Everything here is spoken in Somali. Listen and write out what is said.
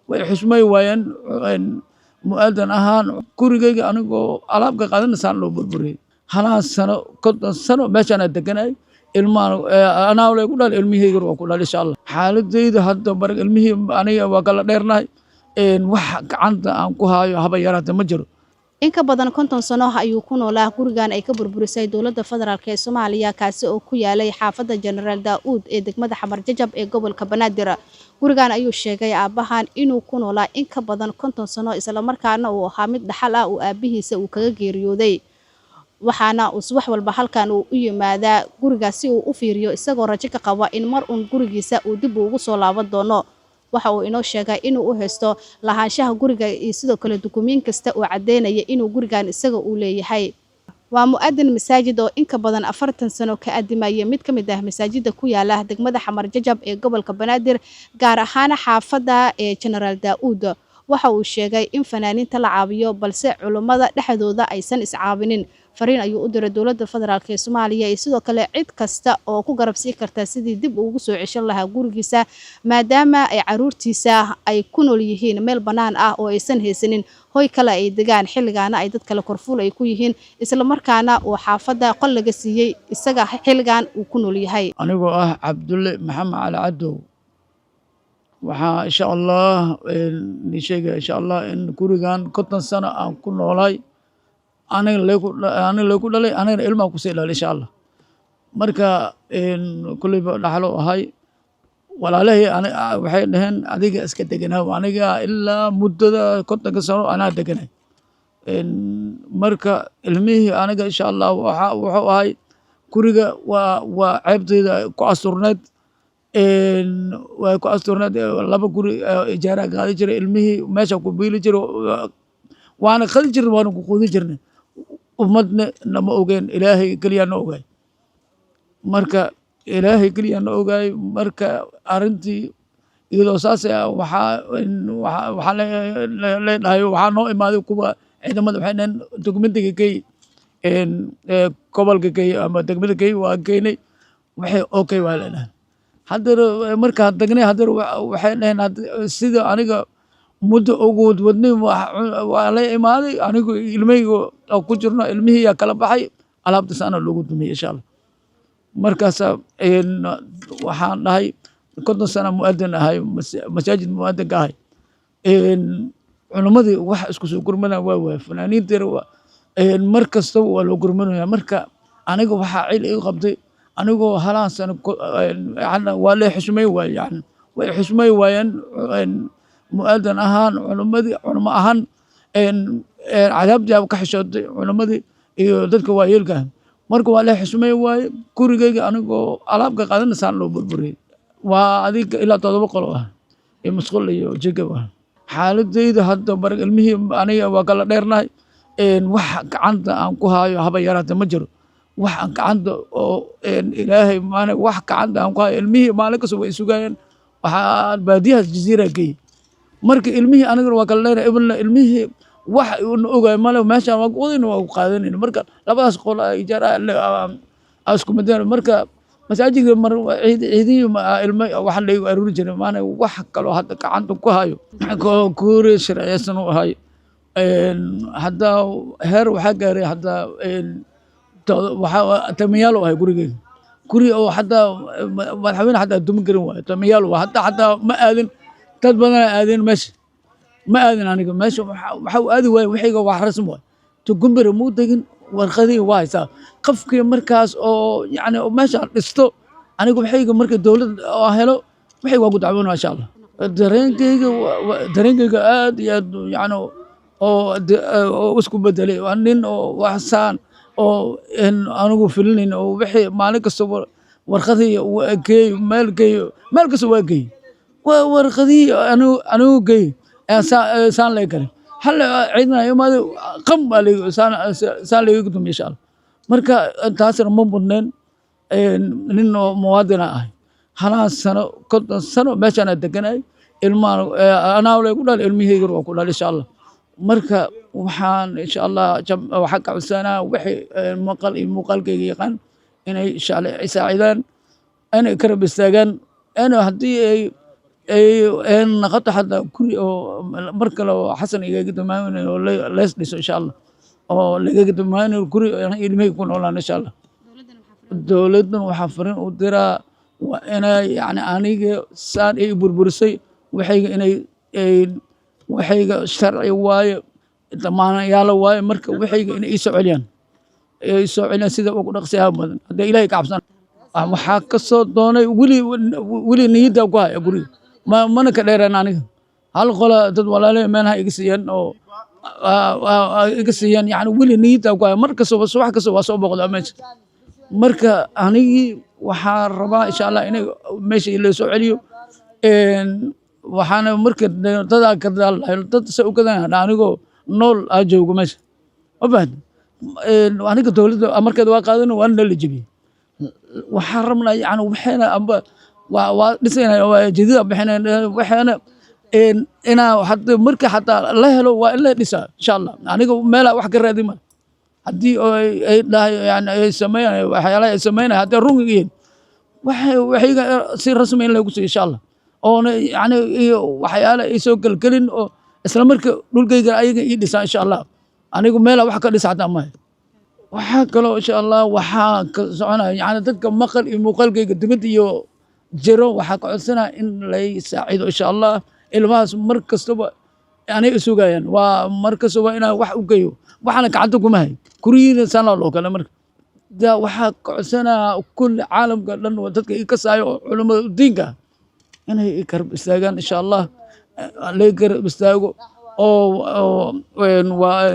Way xusmay waayeen mu'aadan ahaan. Gurigayga anigoo alaabka qaadanaysaan loo burburiyey. Halaan sano, 50 sano meeshaanaa deganay. Ilmaan anaa lay ku dhal, ilmihaygana waa ku dhal, insha Allah. Xaaladayda hadda mar ilmihii aniga waa kala dheernahay. Wax gacanta aan ku hayo haba yaraate ma jiro. In ka badan 50 sano ayuu ku noolaa gurigan ay ka burburisay dowladda federaalk ee Soomaaliya, kaasi oo ku yaalay xaafadda Jenaraal Daa-uud ee degmada Xamar Jajab ee gobolka Banaadir. Gurigan ayuu sheegay aabbahan inuu ku noolaa in ka badan 50 sano, islamarkaana uu ahaa mid dhaxal ah uu aabihiisa uu kaga geeriyooday. Waxaana uu subax walba halkan uu u yimaadaa guriga si uu u fiiriyo, isagoo rajo ka qaba in mar uun gurigiisa uu dib ugu soo laaban doono. Waxa uu inoo sheegay inuu u haysto lahaanshaha guriga iyo sidoo kale dukumiin kasta oo caddeynaya inuu gurigan isaga uu leeyahay. Waa mu'adin masaajid oo in ka badan 40 sano ka adimaya mid ka mid ah masaajida ku yaala degmada Xamar Jajab ee gobolka Banaadir, gaar ahaan xaafadda ee Jenaraal Daa-uud. Waxa uu sheegay in fanaaniinta la caawiyo, balse culummada dhexdooda aysan iscaawinin. Fariin ayuu u diray dowladda federaalk ee Soomaaliya iyo sidoo kale cid kasta oo ku garabsii karta sidii dib ugu soo ceshan lahaa gurigiisa, maadaama ay caruurtiisa ay ku nool yihiin meel bannaan ah oo aysan haysanin hoy kale ay degaan, xilligaana ay dad kale korfuul ay ku yihiin, islamarkaana uu xaafadda qol laga siiyey isaga xilligan uu ku nool yahay. Anigoo ah Cabdulle Maxamed Cali Cadow, waxaa insha Allah ni sheegaya, insha Allah, in gurigan 50 sano aan ku noolay. Aniga laygu dhalay, anigana ilmaha kusii dhalay, insha Allah. Marka kulleyba dhaxlo ahay. Walaalahii waxay dhaheen, "Adiga iska deganaaw." Aniga ilaa muddada 50-ka sano anaa deganay. Marka ilmihii aniga, insha Allah, wuxuu ahay guriga waa ceebtayda ku asturneed, waa ku asturneed. Laba guri ijaara qaadi jiray, ilmihii meesha ku biili jiray, waana qadi jirnay, waana ku quudin jirnay. Ummadna nama ogeen, Ilaahay keliyaa na ogaay. Marka Ilaahay keliyaa na ogaay. Marka arrintii iyadoo saas ah, waxaa leedhahay, waxaa noo imaaday kuwa ciidamada. Waxay dhaheen, "Dokumentiga gey gobolka, gey ama degmada gey." Waa geynay, waxay okay waa leedhahay. Haddana markaan tagnay, haddana waxay dhaheen, sida aniga muddo ugu wadwadnay, waa la imaaday anigu ilmahayga oo ku jirno. Ilmihii yaa kala baxay, alaabta saana loogu dumiyey, insha Allah. Markaasa waxaan dhahay, 50 sana mu'adin ahay, masaajid mu'adinka ahay. Culimmadii wax isku soo gurmadaan waa waay. Fanaaniintiina mar kastaba waa loo gurmanaya. Marka aniga waxaa cil igu qabtay, anigoo halaan sano waa lay xushmay waaye, yani way xushmay waayeen mu'aadan ahaan culimmadii, culimo ahaan cadaabtii ka xishootay culimmadii iyo dadka waayeelka ah. Marka waa lay xushmay waaye. Gurigayga anigoo alaabka qaadanaysaan loo burburiyey. Waa adiga ilaa 7 qolo ah iyo musqul iyo jikab ah. Xaaladayda hadda mar ilmihii aniga waa kala dheernahay. Wax gacanta aan ku hayo haba yaraate ma jiro. Wax aan gacanta oo Ilaahay maana, wax gacanta aan ku hayo. Ilmihii maalin kasta way sugayeen. Waxaa baadiyahaas Jaziira geeyey. Marka ilmihii anigana waa kala dheernahay. Ibna ilmihii wax na ogaay male. Meeshaan waa wadayna, waa ku qaadanayna. Marka labadaas qol ijaar isku mideen. Marka masaajidka mar ciid ciidihii ilmo waxa laygu aruuri jiray maana. Wax kaloo hadda gacanta ku hayo, kuuri sharciyeysan u ahay. Hadda heer waxaa gaaray, hadda waxaa tamiyaal u ahay gurigeyga. Guri oo hadda madaxweyne xataa dumin karin waayo, tamiyaal waa. Hadda xataa ma aadin, dad badanaa aadin meesha, ma aadin aniga meesha. Waxa u aadi waaye, wixayga wax rasmi waay, tugumbere muu tegin, warqadihii waa haysaa. Qofkii markaas oo yacni meeshaan dhisto, aniga waxayga marka dowlad oo helo, waxay waa ku dacwoonaa, insha Allah. Dareenkayga aad iyo aad yacni oo isku bedelay. Waa nin oo waxsaan oo anigu filinayn oo wixii maalin kasta warqadii geey, meel geey, meel kasta waa geey, waa warqadihii anigu geey saan lay galay. Hal ciidan imaaday, qam baa saan saan layga dumiyay, insha Allah. Marka taasna ma mudneen. Nin oo muwaadina ahay, halaan sano, 50 sano meeshaan deganay. Ilmaan anaa lay ku dhalay, ilmihaygana waa ku dhalay, insha Allah. Marka waxaan insha Allah waxaan ka codsanaa wixii maqal iyo muuqaalkayga yaqaan inay insha Allah isaacidaan, inay karab istaagaan, in haddii ay Ay noqoto xataa guri oo mar kale oo Xasan igaga damaanayo oo lees dhiso, insha Allah, oo lagaga damaanayo guri ilmahayga ku noolaan, insha Allah. Dowladdan waxaa fariin u diraa: waa inay, yani, aniga saan ay burburisay waxayga, inay waxayga sharci waaye, damaanayaalo waaye. Marka waxayga inay ii soo celiyaan, ay soo celiyaan sida ugu dhaqsiyaha badan, haddii Ilaahay ka cabsan. Waxaa ka soo doonay weli weli niyadda ku haya guriga, ma mana ka dheereen. Aniga hal qola dad walaalahay meelaha iga siiyeen oo iga siiyeen, yani weli niyadda ku haya. Mar kastaba, subax kasta waa soo boqdaa meesha. Marka anigii waxaa rabaa, insha Allah, inay meesha la soo celiyo. Waxaana marka dadaa gadaal dad se u gadanaya anigoo nool aa joogo meesha, ma fahanti? Aniga dowladda markeeda waa qaadan, waana la jebiyey. Waxaan rabnaa, yani, waxayna amba waa dhisayna, waa jadida bixinayna, waxayna inaa hadda marka xataa la helo waa in la dhisaa, insha Allah. Aniga meelaa wax ka raadin ma haddii ay dhahay, yani, ay sameeyaan waxyaalaha ay sameynaya, haddii run yihiin, waxay waxayga si rasmi in lagu siiyo, insha Allah, oona, yani, iyo waxyaala ay soo gelgelin oo isla marka dhulkayga ayaga ii dhisaa, insha Allah. Anigu meelaa wax ka dhisa xataa maayo. Waxaa kaloo, insha Allah, waxaa ka soconaya, yani, dadka maqal iyo muuqaalkayga dibadda iyo jiro, waxaa ka codsanaya in lay saacido, insha Allah. Ilmahaas mar kastaba anay isugayaan, waa mar kastaba inaan wax u geeyo, waxaana gacanta kuma hay, guryihiina sanaa loo kale. Marka da waxaa ka codsanaya kulli caalamka dhan dadka ii kasaayo oo culamada diinka inay i garab istaagaan, insha Allah, lay garab istaago oo waa.